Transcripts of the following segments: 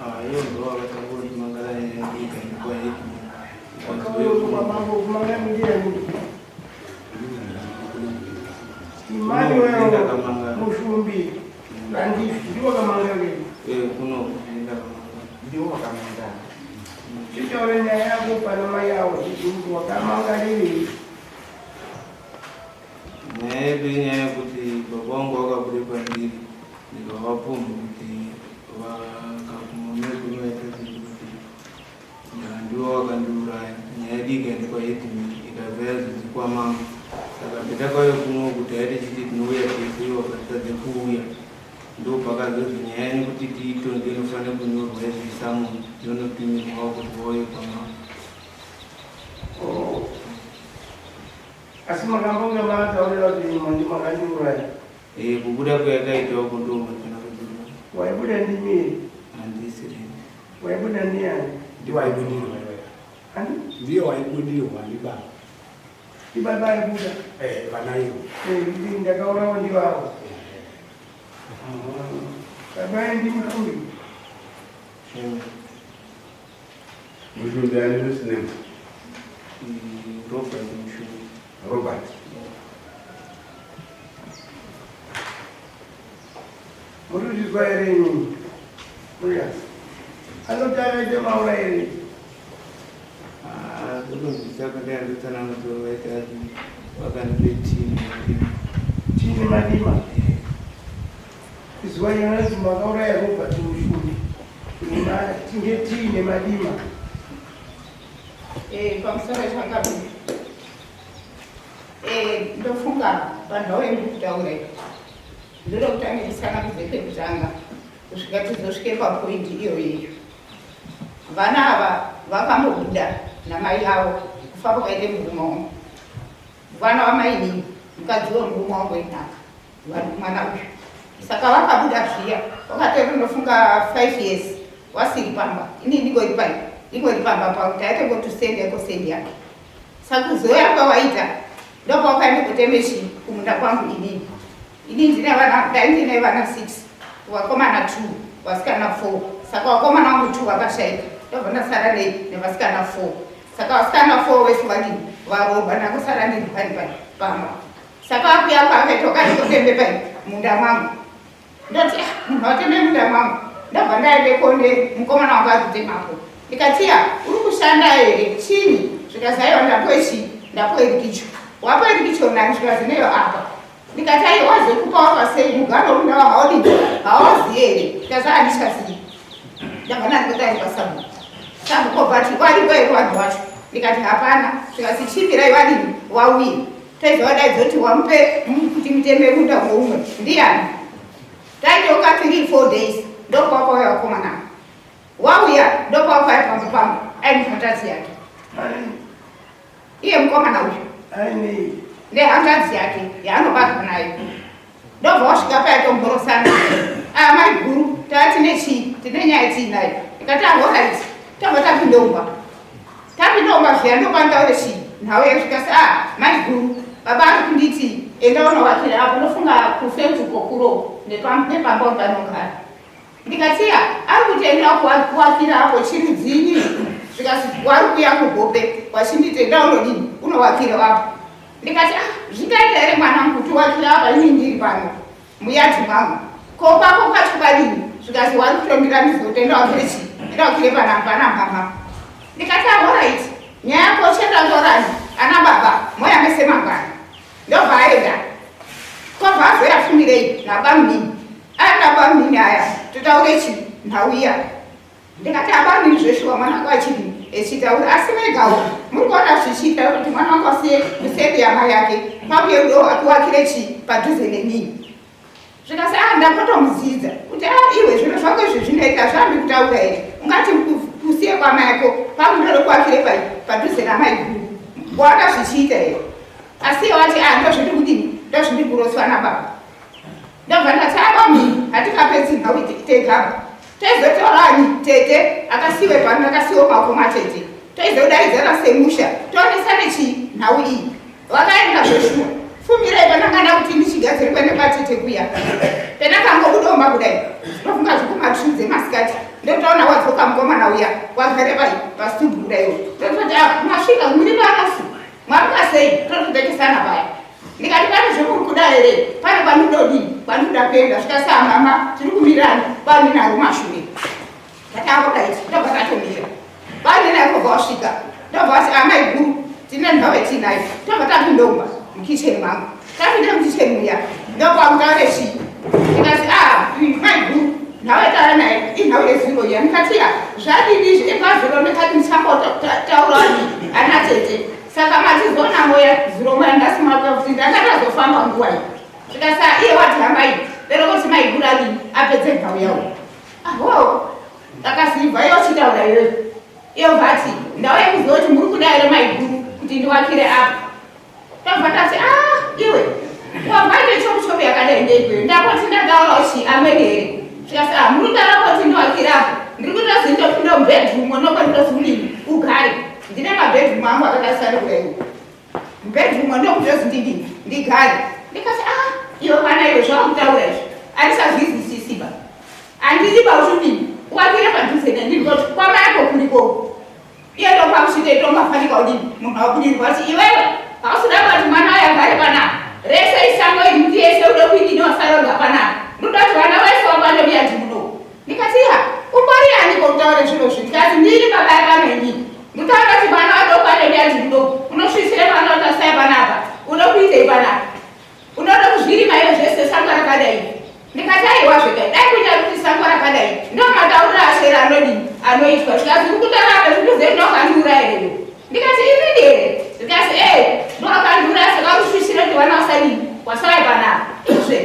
Ah, ivo ndo vakatanga kundimangara nyaya yangu ikaenda kwaheadman. Kwamambo kumanga ndiani? Emmanuel Mushumbi Randifi ndiwo kamanga venu. Eh, kuno ndakamangara. Ndiwo wakamangara. Chitaure nyaya yako pana mai avo kuti wakamangariri. Nyaya yedu inyaya yekuti baba vangu vakabude pandiri, ndikavapumha kuti vakakumamedu vaita zvinhu kuti ndivo vakandiuraya. Nyaya yedu ikaenda kwaheadman, ikabva yazonzi kwamambo. Saka petakauya kuno kuti aite chiti tinouya tese, ivo vakatadze kuuya. Ndo pakazonzi nyaya yenyu kuti tiitonge inofanira kunyorwa izvisamu, yonotumirwawo kuti vauye kwamambo. Oh. Asi makambonge mataurira kuti mandi makandiuraya? Eh, kubuda kwayakaita uko ndo makana kubuda. Waibuda ndimi? Handisiri. Waibuda ndiani? Ndiwo aibudirwa iwewe. Ani? Ndiye waibudirwa ndibaba. Ndibaba aibuda? Eh, vana ivo. Eh, ndakaurawa ndivavo. Baba ndi Mushumbi. Mushumbi ani first name? Robert Mushumbi. Robert. Muri kuzvizwa here imini? Murias. Anoti akaite maura here? Kunonzwisa kwandaiandotsanangudza, vaita vakandipe tini madima. Tini madima. Izwa inonzi makauraya Robert Mushumbi. Tinge tine madima. Eh, pamusoro changamire. Eh, ndofunga panhau yendiri kutaura iyi, ndoda kutange ndisanangudze pekutanga kusvika tizosvike papoindi iyoyiyo. Vana ava vakambobuda namai avo kufa kwakaite murume wangu. Vana vamainini, mukadzi wemurume wangu wenhaka, mwana uyu. Saka vakabuda zviya, vakatori ndofunga 5 years wasiri pamba. Ini ndingori pai, ndingori pamba pavo, taitongoti send yako, send yake. Saka kuzoya kwawaita ndopawakaenda kutemechi kumunda kwangu inini. Ini ndine vana, dai ndine vana 6, vakomana 2, vasikana 4. Saka vakomana vangu 2 vakashaika, ndobva ndasara nei nevasikana 4. Saka vasikana 4 vese vadini varoorwa, ndangosara ndiri pani pai pamba. Saka akuya kwaakaita wakandikotembe pai munda mwangu. Ndoti, "Ah, munhu wateme munda mwangu." Ndobva ndaende konde mukomana wangu ari kutemapo. Ndikati, "Ya, uri kushanda here chini?" Zvikazi, "Aiwa, ndapuwe chii, ndapuwe rikicho." "Wapuwe rikicho nani?" Zvikazi, "Neyo apa." Ndikati, "Aiwa, wazokupa wakasei? Mugano uri ndawa haudini, hauzivi here?" Ndikazi, "Handichazivi." Ndabva ndandikotari pasabhuku. Sabhuku obva ati, "Waripo here vanhu vacho?" Ndikati, "Hapana." Zvikazi, "Chimirai vadini wauye." Taizovadaidza kuti wamupe kuti muteme munda woumwe ndiani? Taitoka 3 4 days, ndokwakauya vakomana. Wauya ndokwakauya pamba pangu aine hanzvadzi yake. Iye mukomana uyu. Aine? Nehanzvadzi yake yaanobarwa nayo. Ndobva wasvika payatomborosana. "Ah, mai guru, taa tine chii, tine nyaya tiinayo." Ndikati, "Alright." Tabva tapinda umba. Tapinda umba zviya, ndopandaure chii nhau yasvika se, "Ah, mai guru, baba ari kunditi enda unowakira apo." Ndofunga kufenzi uko kuro nepamba panogara. Ndikatiya, "Ari kuti enda kuwakira apo, chirudzinyi?" Zvikasi, "Wari kuya kuhope wachinditi enda unodini unowakira apo." Ndikati, "Ah, zvingaita here mwanangu kuti wakira apa ini ndiri pano muyadhi mwangu? Ko kwako kwacho kwadini?" Zvikasi, "Wari kutondiramidza kuti enda wakire chii, enda wakire pana mama." Ndikati, "Alright, nyaya yako chendangorani ana baba moya mese mangwana." Ndobva aenda, kobva azoyafumirei nabamunini. Aya nabamunini aya totaure chi nhau iya. Ndikati, "Abamunini, zveshuwa mwana wangu achiri echitaura, asi megawo muri kuona zvichiita kuti mwana wangu asiye kuseri yamai yake pauye ndo akuwakire chi padhuze nenini." Zvikasi, "A, ndakotomudzidza kuti a iwe, zviro zvako izvi zvinoita zvambi kutaura here? Ungati kusiye kwamai yako pamunode kuwakire pai padhuze namai guru, waona zvichiita here?" Asi iye wati, "A, ndozviri kudini, ndozviri kuroswa nababa." Ndobva ndati, "Abami, hatingapedzi nhau tegaba. Taizotorani tete akasiwe pano, akasiwe makoma tete, taizodaidzana semusha, tionesane chii nhau iyi." Vakaenda zveshuwa. Fumirai pandangana kuti ndichigadzirwa nekwatete kuya. Pendakangobudawo kudai. Ndinofunga zvekumatsvudze dzemasikati. Ndotoona wadzoka mukomana uya wagare pai pasitubu kudaiwo. Ndototi ah, masvika muri vanasu. Mwamuka sei? Tototekesana paya. Ndikati pane zvemuri kuda here? Pane kwandinodii? Kwandinoda kuenda. Svika saa mama tiri kumirana kwaninaro mashure. Ndatangodaiti ndobva tatomira. Vanina ikobva wasvika. Ndobva vati amai guru tine nhau yatinayo. Tobva tapinda mukicheni mangu. Tapinda mukicheni muya. Ndokwakuta chii. Ndikati ah mai guru nhau yataura naye inhau yezuro iya. Ndikati ya zvadini izvi epazuro ndikati ndichambotaura ana tete. Saka matizoona moya zuro moya ndasimaka kuti ndanga ndazofamba nguva iyi. Zvikasa iye wati hambai. Dero kuti mai guru adini apedze nhau yawo. Aho ndakazibva iyo chitaura iyoyo. Iyo vati ndauya kuziva kuti muri kuda here maiguru kuti ndiwakire apa. Tobva tati ah iwe wabva nechokuchoku yakadai ndeikweyo ndakoti ndataurawo chii amweni here. Zvikasi ah muri kutaura kuti ndiwakire apa ndiri kutozi ndopinda mubedroom noko nditozi udini ugare. Ndine mabedroom angu akatarisana kudai. Mubedroom ndokutozi ndidini ndigare. Ndikati ah iwe mwana iwe zvawakutaura izvi handisazvizwisisi ba. Handidi ba uchudini wakire padhuze nendini kuti kwamai ako kuriko. Iye ndokwakusvika tongafanika udini munhu wabudirwa kuti iwewe hausuda kuti mwana wayo agare panapa. Rese isango iri miti yese ude kuidini wasaronga panapa. Ndoda kuti vana vese wapande muyadhi muno. Ndikati ya umbori ani kutaura zviro zvi ndikati ndiri baba yapano inini. Nditaura kuti mwana wadopande muyadhi muno. Unosvisire mwana watasaya panapa. Unoda kuitei panapa? Unoda kuzvirima iwe zvese sango rakadai. Ndikati aiwa zvega dai kuita kuti sango rakadai ndo matauriro asera anodini anoitwa zvikazi uri kutaura apa zvikuze ndinokandiuraya here ndikati inini here zvikasi e ndoakandiuraya saka kusvishira kuti vana vasadini wasaya panapa izve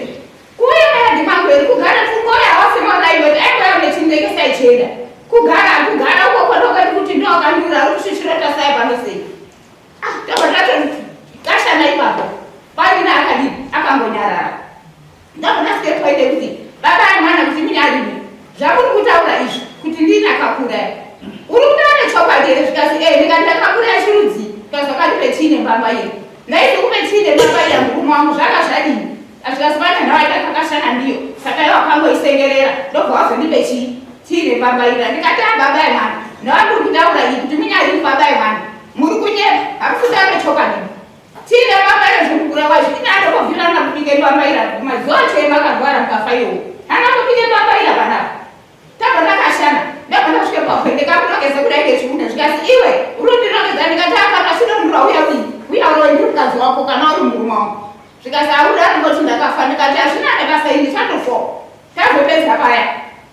kuuya mayadhi mangu here kugara pfungoya hawasemaona iwe kuti aiwaya nechinekesa ichienda kugara kugara ukoko ndokati kuti ndoakandiuraya uri kusvishira kuti asaya pano sei. Ah, ndobva tatokashana ipapo parina akadini akangonyarara. Ndabva ndasvike paine kuti baba amwana kuti munyarimi zvamuri kutaura izvi kuti ndini akakuraya uri kutaura chokwadi here zvikasi e ndikati ndakakuraya chirudzi zvikasi wakandipe chii nembamba iri ndaizokupe chii nembamba iya murume wangu zvanga zvadini zvikasi pane nhau yatakakashana ndiyo saka iwe wakangoisengerera ndobva wazondipe chii chii nembamba ira ndikati a baba emwana nhau muri kutaura iyi kuti munyarimi baba emwana muri kunyepa hamusi kutaura chokwadi tine mbambaira zvekukura kwazvo ine andokobvirana kubike mbambaira mazuva acho emakarwara mukafa iwo hana kubike mbambaira panapa tabva takashana ndabva ndasvike papo ndikamunongedza kudai ngechiuno zvikasi iwe uri kundinongedza ndikati apa pasina uya uyi uya uroyi ndiri mukadzi wako kana uri murume wangu zvikasi audari ngoti ndakafa ndikati hazvina nebasa ini chandofo tazopedza paya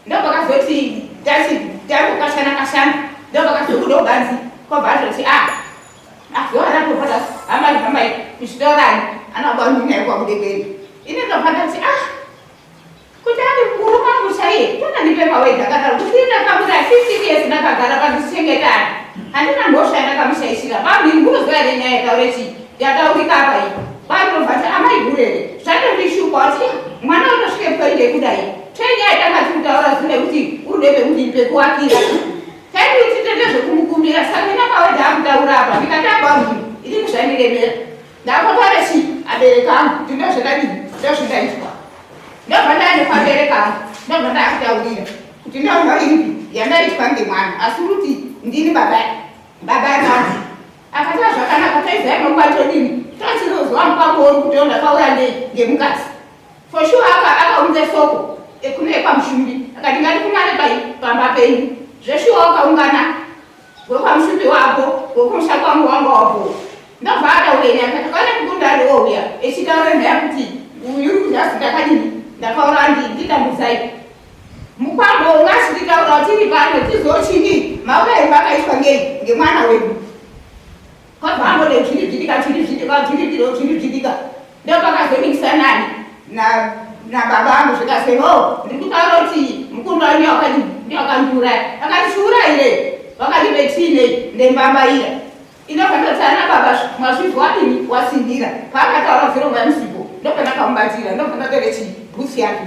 ndopakazoti tati takukashana kashana ndopakazobuda uganzi kwabva atoti ah azuva ratopata hamai hamai kuchitorani anabanuna kwakudekwenu ini ndopata kuti ah kuti ari murume wangu chaiye tonandipe mawedhi akadaro kuti ndakamuda 15 years ndakagara pandichichengetana handina mhosva yandakamushaishira bambi munoziva here nyaya yataure chii yataurika apa iyi vanobva ti amai gurere zvatondishupa kuti mwana unosvike point yekudai tenyaya yatanga tikutaura zine kuti uri pekudini pekuwakira taiti titende zvekumukumbira saka ina mawedhi akutaura apa ndikati abambi ini zvandiremera ndakotaura chii abereki angu kuti ndozvakadini ndozvingaitwa ndobva ndaende kwabereki angu ndobva ndakutaurira kuti ndauno iripi yandaitwa ngemwana asi kuti ndini baba baba emwana akati zvakanaka taizai makwatodini tachirozwa mukwako uri kuti ndakaura ngemukadzi for sure akaunze soko kune kwamushumbi akati ngatikumane pamba penyu zveshuwa wakaungana wekwamushumbi wako wekumusha kwangu wanga wapo ndobva ataure nyaya akati kwane mukunda ariwouya echitaura nyaya kuti uyu uri kuti asi ndakadini ndakaura ndidambudzai mukwambo ungachititaura tiri pano tizochini maurayiro akaitwa ngei ngemwana wedu kwabva ambode zviri zvidika zviri zvidika zviri zviro zviri zvidika ndopakazoningisa nani nababa angu zvikase ho ndiri kutaura kuti mukunda wenyu wakadini ndiwakandiuraya akati chiurayire wakandipe chiinei nembambaira inobva ndoti ana baba mwazvizwa wadini wasindira paakataura zero vamusipo ndobva ndakamubatira ndobva ndatore chii bhutsu yake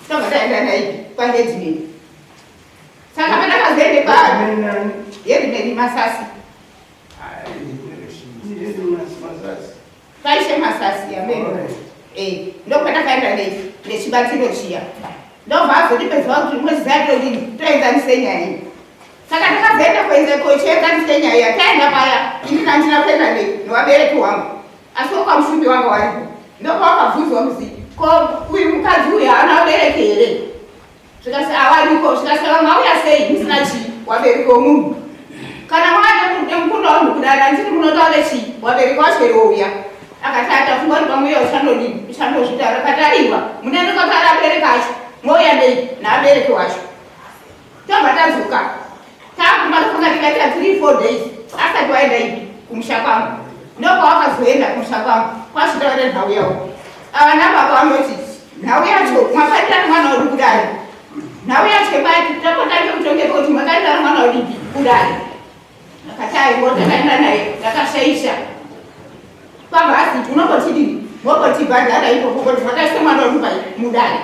ndobva ndaenda naye kwaheadman saka pandakazoende kwaheadman Masasi. Paishe Masasi ameno. Eh, ndokwatakaenda nechibatsiro chiya. Ndobva azondipedza kuti rimwe zai todini toenzanise nyaya iyi. Saka takazoenda kuenza kochienzanise nyaya iya. Taenda paya ini ndandina kuenda nevabereki wangu. Asi wokwamushumbi wanga waripo. Ndopawakabvunzwa kuzi ko uyu mukadzi uyu haana vabereki here? Zvikasi avariko. Zvikasi mauya sei musina chii wabereki womunhu? Kana mwana nemukunda wangu kudara handiti munotaura chii wabereki wacho here wouya? Akati atafunga kuti pamwe uya uchandodini uchandozvitaura. Akati aiwa munoenda kotaura abereki acho mouya nei naabereki wacho. Tobva tadzoka taakuma tofunga tikaita 3 4 days asati waenda ipi kumusha kwangu. Ndopawakazoenda kumusha kwangu kwazvitaura nhau yawo. Ava nababa vanoti nhau yacho makaita mwana uri kudai. Nhau yacho yepati tapotange kutonge kuti makaita mwana uri kudai. Akati aiwa takaenda naye takashaisha. Pabhasi unombotidini mombotibhadhara ikoko kuti makaisa mwana uri pai mudare.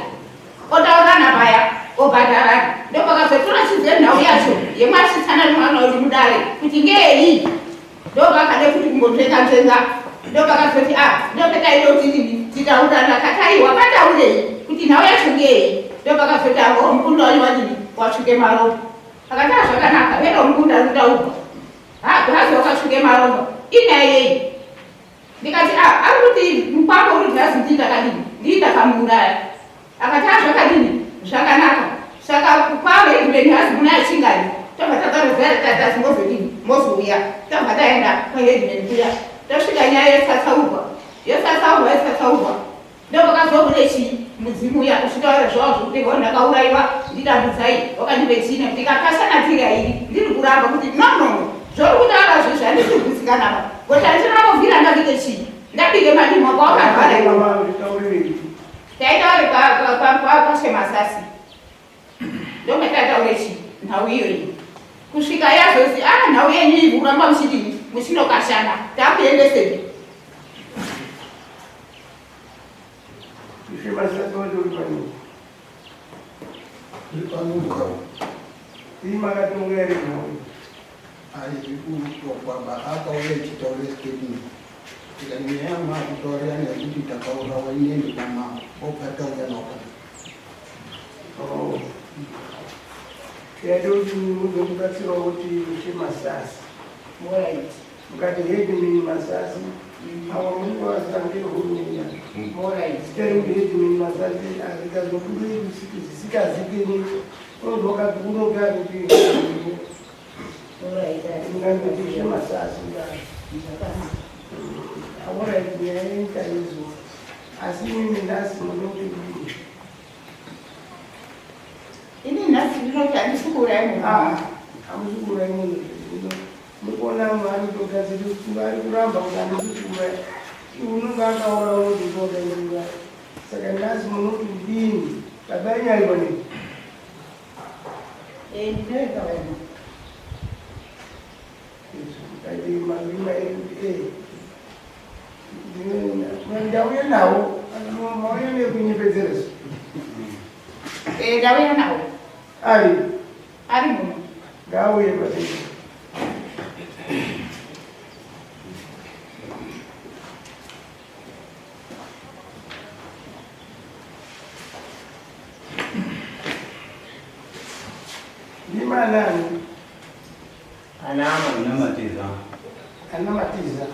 Otaurana paya obhadharana. Ndopakazotora chizive nhau yacho yemwasvitsana nemwana uri mudare kuti ngei. Ndopakade kuti kumbonzvenga nzvenga. Ndopakazoti ah ndopetaida kuti dini titaurana. Akati aiwa pataurei kuti nhau yacho ngei. Ndopakazoti aho mukunda wacho wadini watsvuke maropa. Akati ah zvakanaka vero mukunda uri kutaurwa. Ha bhazi wakatsvuke maropa. Inyaya yei? Ndikati ah ari kuti mukwambo uri bhazi ndii ndakadini ndii ndakamuuraya. Akati ah zvakadini zvakanaka. Saka kwaheadman hazi muna achingani. Tobva takarodzera tati mozodini mozouya. Tobva taenda kwaheadman kuya. Tasvika nyaya yosatsaurwa. Yosatsaurwa yosatsaurwa. Ndopakazobude chii mudzimu uya uchitaura zvawo zvekuti ho ndakauraiwa ndidambudzai wakandipe chii ndikakasana tiri airi ndiri kuramba kuti no no no zvori kutaura zvezvi handisi kugutsikana pa kuti handina kubvira ndabike chii ndabike madimwa kwawakarwara iwe. Taitaure kwashe Masasi. Ndokwatataure chii nhau iyoyi kusvika yazozi ah nhau yenyu iyi kuramba muchidini muchinokashana takuendesepi. Ishe Masasi wacho uri pano. Uri pano. Ii makatonga here nhau iyi? Aizi kutogwamba akauya echitaura statement. Tikati nyaya yamakutaurira yekuti takaurawa inini namambo obva tauya nawo pano. Oh. Yaida kuti muzomubatsirawo kuti Ishe Masasi. Alright. Mukati headman Masasi avo munenge ngehurumenya. Alright. Zita rekuti headman Masasi hazvikazobudi zvisikazikini unozwa unoga kuti Alright. ungangoti Ishe Masasi. Zvakanaka. Alright, nyaya yenyika izo. Asi inini nhasi munoti kudini? Ini nhasi ndinoti handisi kuuraya munhu. Ah, hamusi kuuraya munhu. Mukuona ari kutogadzira ari kuramba kuti handisi kuuraya. Unonge akauraya unoti ndinoda. Saka nhasi munoti kudini? Baba yenyu ari panei? Eh, ndinoita wena. Kaiti maviri mairi kuti ndauya nawo mauya nekunyepedzeresa. Eh, ndauya nawo. Ari Ari muno. ngauye patei. Ndimanani? Anama. Namatiza. Ana Matiza.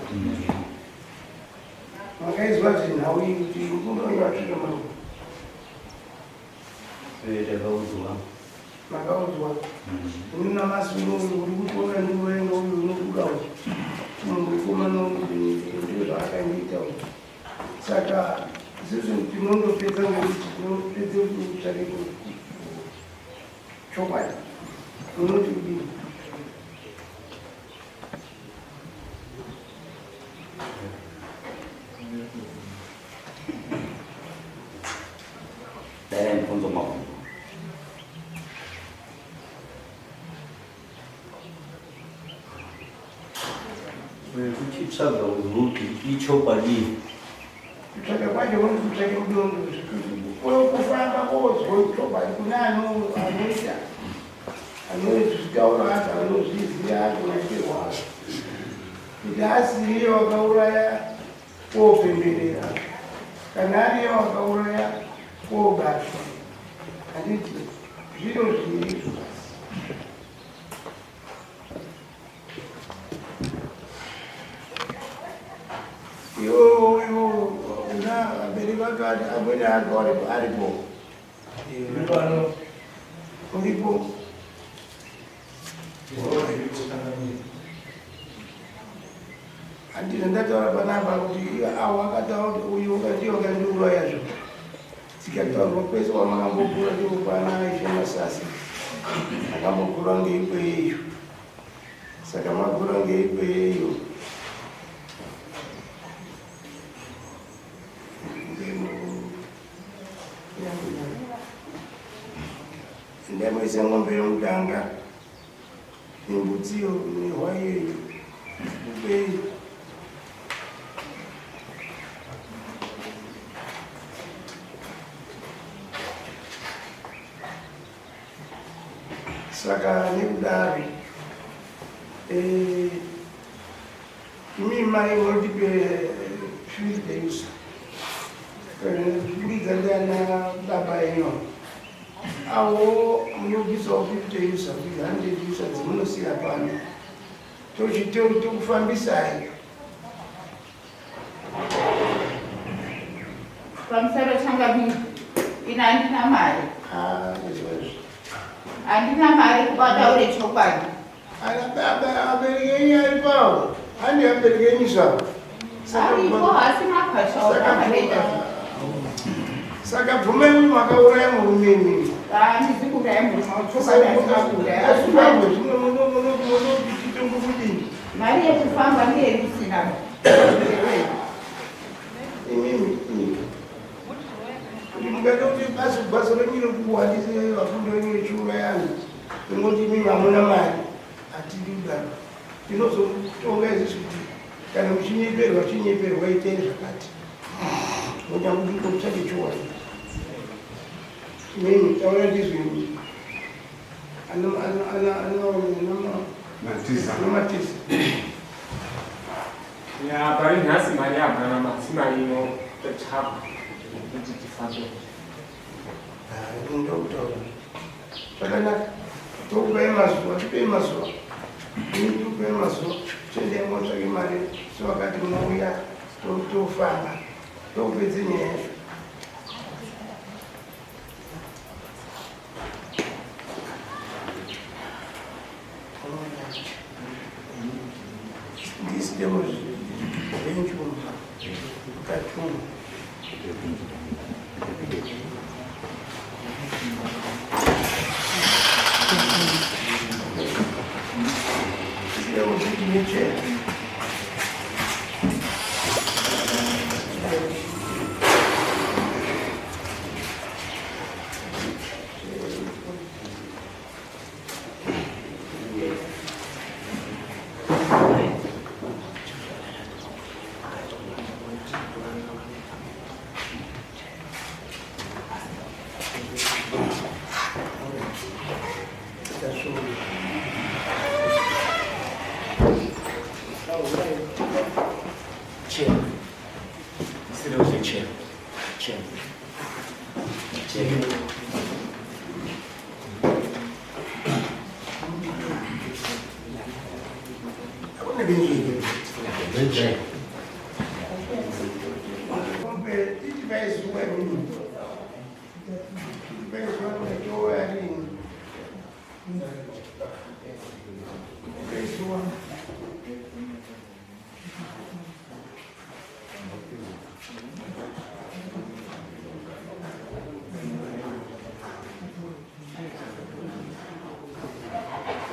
Makaizwa kuti nhau iyi kuti mukombe wenyu watsvika mangu? Takaudzwa. Makaudzwa. Unona masi unoyu uri kutoona ndiwenga uyu unobuda uyu mukomana ndio zvaakandiita uyu. Saka isusu tinondopedza ngekuti tinopedze kutsvake chokwadi. Unoti kudini? Dai mubvunzo makuru. Kuchitsvaga kuti ichokwadi. Kutsvaka kwacho kuni kutsvake mudondo kufamba kozwa chokwadi kune anoita anozvitaura acho anozviziva acho maitirwo acho kuti asiriye wakauraya. Kopemberera kana ariye wakauraya kobatwa, handiti? Zviro zvirizvo basi. Iwo iwo una vabereki vake amwene ake aripo aripo uripo. Handizvo ndataura panapa kuti avo akataura kuti uyu ndiye wakandiuraya, zvo tikataurwa kwese kwamakambogura ndipo pana Ishe Masasi akambogura ngeikweyo. Saka magura ngeikweyo. Ndamoisa ng'ombe yomudanga nembudziyo nehwai iyoyo upei. Saka nekudaro, imi mai munotipe 50 days kubudikidza ndiana baba enyu avo, munobvisawo 50 usa, 100 usa dzimunosiya pano, tokufambisai. Pamusoro changamire, ina handina mari. Ah, izvozvo. Handina mari, kubataure chokwadi. Ana baba, abereki enyu ari pawo, handi abereki enyu zvavo? Ariko, asi makashawo akanoita. Saka bvumai kuti makauraya murume imini. Handizi kuuraya murume, chokwadi handina kuuraya. Asi mambo zvino munoti chitongo kudini? Mari yekufamba ndiye ndisina. Imimi kuti mungade kuti basi basa renyu rekuwandise vafundi venyu vechiurayani, inoti imimi hamuna mari, hatidi kudaro. Tinozotonga isusu kuti kana muchinyeperwa, chinyeperwa, itei zvakati munyange kutsvake chiwani. Imimi taura ndizvo. Matiza. Anomatiza. Ya, pari nhasi mari hapana, masi mari inotochapa kuti tifambe. Ndokutaura zvakanaka. Tokupai mazuva, tipei mazuva, ini tikupai mazuva, toendai motsvake mari. Sewakati munouya, tofamba, tokupedze nyaya yacho. Ndisiremo zvenjumba mukati umu. Ndisiremo zviti necheya. Chair. Seriously, chair. Chair. Chair. Akuna benzi. Chair. Kombe titi paizuva imini. Titi paizuva ndatoya rini. Paizuva.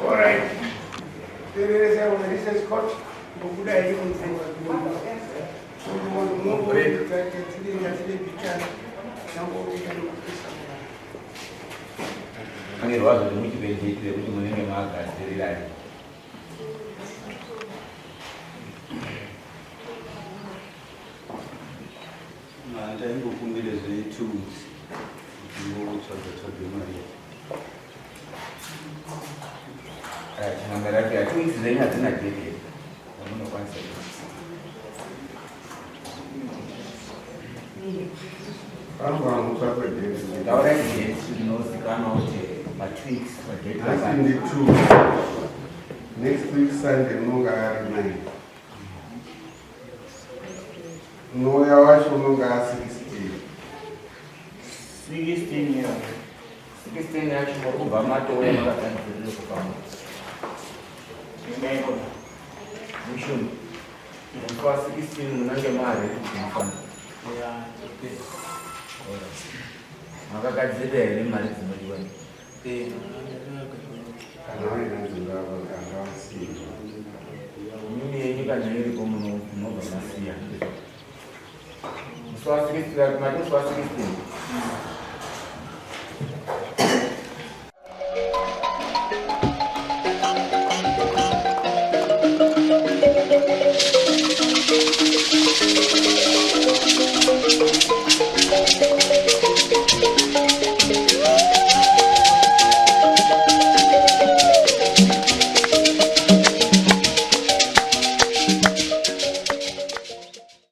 All right. Tereresa on recess court. Ngokuda iyi Break. Ngatire pichana. Fanirwa kuti muchipe date rekuti munenge magadzirirani. Ndaingokumbire zve2 weeks kuti ngotsvaga tsvaga mari yacho. Chinamberati 2 weeks dzenyu hadzina date yamunokwanisa. Panofanira kwedate. Taurai date rinozikanwa kuti ma2 weeks, madate. Nhasi ndi 2, next week Sunday unonga ari 9, unouya wacho unonga a16. 16 year, 16 yacho muri kubva matouya makatsanzirire kupamwe. Ndingaiko. Mushumi, musi wa16 munange mari kuti mufamba. Makagadzirira here mari dzinodiwa? Kana vainadzo angavasiya. Mimi yenyu kana iripo munobva masiya musi wa16, mati musi wa16.